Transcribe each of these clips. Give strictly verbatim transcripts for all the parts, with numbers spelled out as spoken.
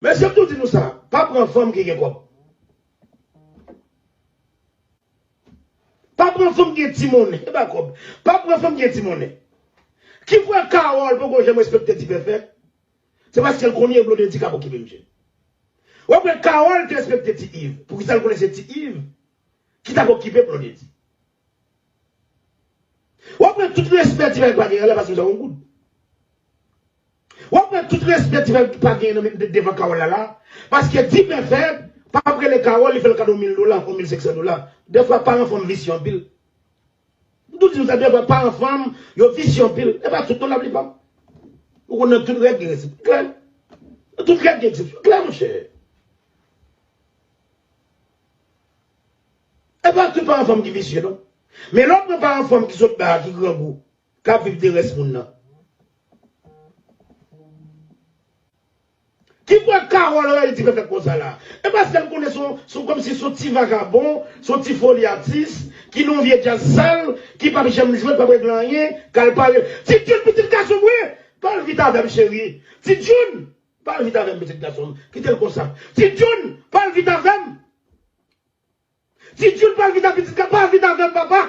Mesye, m tou di nou sa, pa pran fanm ki gen kòb. Pa pran fanm ki gen ti monnen, e pa kòb. Pa pran fanm ki gen ti monnen. Ki fè Carole poko janm respekte Ti Pèfèt? Se paske l konnen Blondedy k ap okipe misye. W ap wè Carole te respekte Ti Iv. Poukisa l konnen se Ti Iv ki t ap okipe Blondedy? W ap wè tout respè Ti Pèfèt pa genyen la paske misye pa gon goud. W ap wè tout respè Ti Pèfèt pa genyen nan men, de, devan Carole la la. Paske Ti Pèfèt p ap rele Carole, li fè l kado mil dola, yon mil senk san dola. Dèfwa paran fanm visye anpil. M tou di nou sa, dèfwa paran fanm, yo visye anpil. E pa tout non laplipa. Ou konn nan tout règ gen eksepsyon. Klè. Nan tout règ gen eksepsyon. Klè, monchè. E pa tout paran fanm ki visye, non. Men lè w pran paran fanm ki sot ba a, ki grangou, k ap viv de rès moun nan. Ki fè Carole rayi Ti Pèfèt konsa la? E paske l konnen se yon, se yon, kòmsi se yon ti vagabon, se yon ti foli atis, ki nan yon vye djaz sal, ki p ap janm jwe, p ap regle anyen, k al pale. Ti Jun, pitit gason m wi, pale vit avè m, cheri. Ti Jun, pale vit avè m, pitit gason m. Kite l konsa. Ti Jun, pale vit avè m. Ti Jun, pale vit avè pitit, pale vit avè m, papa.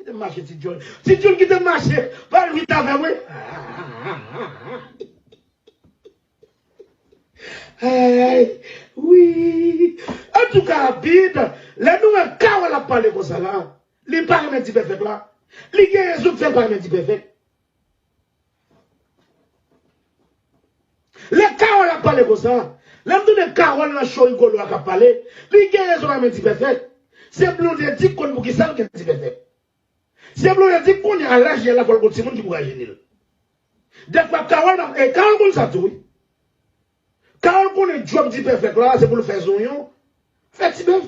Kite m mache, Ti Jun. Ti Jun, kite m mache. Pale vit avè m, wi. Ay, wi. Antouka, Bib, lè nou wè Carole ap pale konsa la, li pa renmen Ti Pèfèt la. Li gen rezon k fè l pa renmen Ti Pèfèt. Lè Carole ap pale konsa, lè m tande Carole nan show Rigolo a k ap pale, li gen rezon pa renmen Ti Pèfèt. Se Blondedy k konn poukisa l gen Ti Pèfèt. Se Blondedy k konnen a laj li a la fò l gon timoun ki pou rajeni l. Dèfwa Carole, e Carole konn sa tou wi. Carole konnen djòb Ti Pèfèt la, se pou l fè zonyon, fè ti bèf.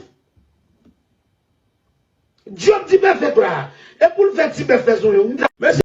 Djòb Ti Pèfèt la, e pou l fè ti bèf, fè zonyon. Mesye,